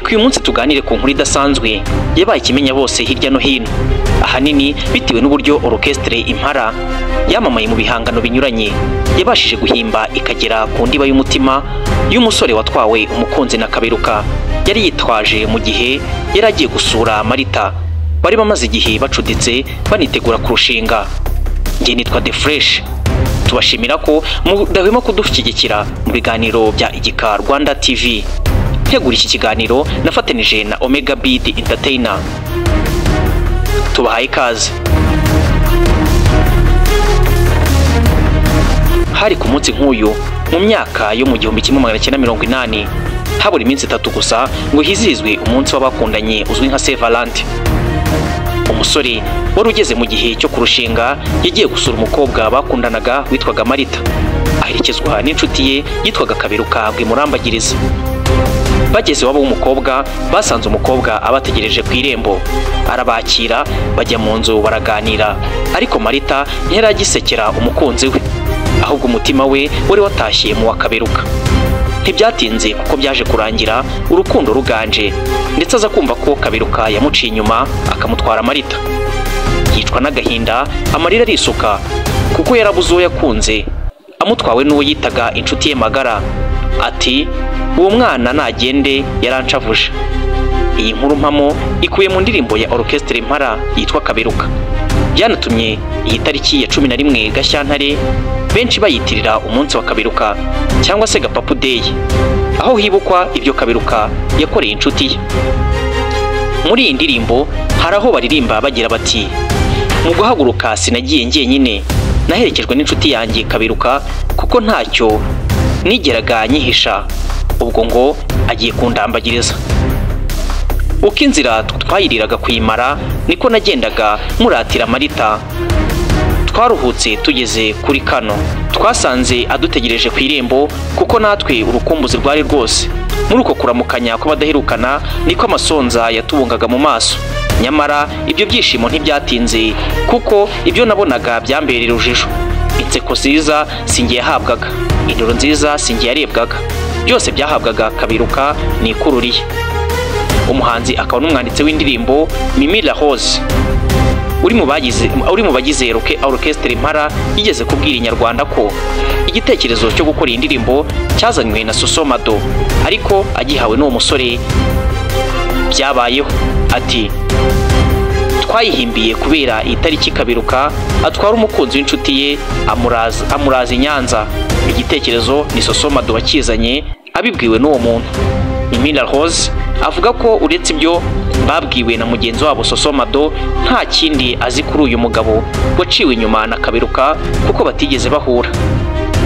Reka uyu munsi tuganire ku nkuru idasanzwe yabaye ikimenya bose hirya no hino, ahanini bitewe n'uburyo Orchestre Impala yamamaye mu bihangano binyuranye yabashije guhimba ikagera ku ndiba y'umutima y'umusore watwawe umukunzi na Kaberuka yari yitwaje mu gihe yari agiye gusura Marita bari bamaze igihe bacuditse banitegura kurushinga. Njye nitwa The Fresh, tubashimira ko mudahwema kudushyigikira mu biganiro bya Igika Rwanda TV. Ntegura iki kiganiro nafatanije na Omega Beat Entertainer. Tubahaye ikaze. Hari ku munsi nk'uyu mu myaka yo mu 1980, habura iminsi 3 gusa ngo hizihizwe umunsi w'abakundanye uzwi nka Saint Valentin. Umusore wari ugeze mu gihe cyo kurushinga yagiye gusura umukobwa bakundanaga witwaga Marita, aherekezwa n'inshuti ye yitwaga Kaberuka ngo imurambagirize. Bageze iwabo w'umukobwa basanze umukobwa abategereje ku irembo, arabakira bajya mu nzu baraganira, ariko Marita ntiyari agisekera umukunzi we, ahubwo umutima we wari watashye mu wa Kaberuka. Ntibyatinze kuko byaje kurangira urukundo ruganje, ndetse aza kumva ko Kaberuka yamuciye inyuma akamutwara Marita. Yicwa n'agahinda, amarira arisuka kuko yarabuze uwo yakunze, amutwawe n'uwo yitaga inshuti ye magara. Ati uwo mwana nagende yarancavuje. Iyi nkuru mpamo ikuye mu ndirimbo ya Orchestre Impala yitwa Kaberuka. Byanatumye iyi tariki ya 11 Gashyantare benshi bayitirira umunsi wa Kaberuka cyangwa se Gapapu Day, aho hibukwa ibyo Kaberuka yakoreye inshuti ye. Muri iyi ndirimbo hari aho baririmba bagira bati: mu guhaguruka sinagiye njyenyine, naherekejwe n'inshuti yanjye Kaberuka kuko ntacyo nigeraga nyihisha, ubwo ngo agiye kundambagiriza. Uko inzira twayiriraga kuyimara niko nagendaga muratira Marita. Twaruhutse tugeze kuri kano, twasanze adutegereje ku irembo kuko natwe urukumbuzi rwari rwose. Muri uko kuramukanya kw'abadaherukana niko amasonza yatubungaga mu maso. Nyamara ibyo byishimo ntibyatinze kuko ibyo nabonaga byambereye urujijo. Inseko nziza singiye yahabwaga, indoro nziza singiye yarebwaga, byose byahabwaga Kaberuka nikururiye. Umuhanzi akaba n'umwanditsi w'indirimbo Mimi La Rose uri mu bagize Orchestre Impala yigeze kubwira Inyarwanda ko igitekerezo cyo gukora iyi ndirimbo cyazanywe na Soso Mado, ariko agihawe n'uwo musore byabayeho. Ati twayihimbiye kubera iyi tariki Kaberuka atwara umukunzi w'inshuti ye amuraza i Nyanza. Igitekerezo ni Soso Mado wakizanye abibwiwe n'uwo muntu. Mimi La Rose avuga ko uretse ibyo babwiwe na mugenzi wabo Soso Mado nta kindi azi kuri uyu mugabo waciwe inyuma na Kaberuka kuko batigeze bahura.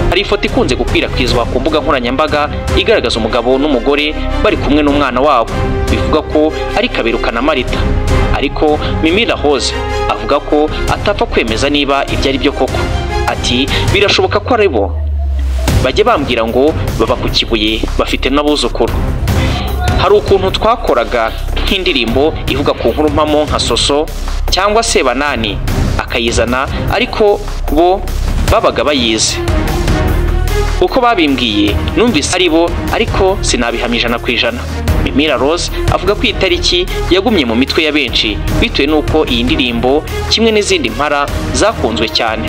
Hari ifoto ikunze gukwirakwizwa ku mbuga nkoranyambaga igaragaza umugabo n'umugore bari kumwe n'umwana wabo, bivuga ko ari Kaberuka na Marita, ariko Mimi La Rose avuga ko atapfa kwemeza niba ibyo ari byo koko. Ati birashoboka ko ari bo, bajye bambwira ngo baba ku Kibuye bafite n'abuzukuru. Hari ukuntu twakoraga nk'indirimbo ivuga ku nkuru mpamo nka Soso cyangwa se Banani akayizana, ariko bo babaga bayizi. Uko babimbwiye numvise ari bo, ariko sinabihamya 100%. Mimi La Rose avuga ko iyi tariki yagumye mu mitwe ya benshi bitewe n'uko iyi ndirimbo kimwe n'izindi mpara zakunzwe cyane,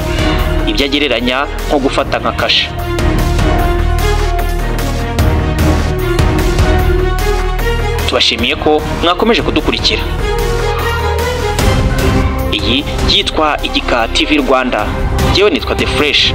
ibyo agereranya nko gufata nka kasha. Tubashimiye ko mwakomeje kudukurikira. Iyi yitwa Igika TV Rwanda. Njyewe nitwa The Fresh.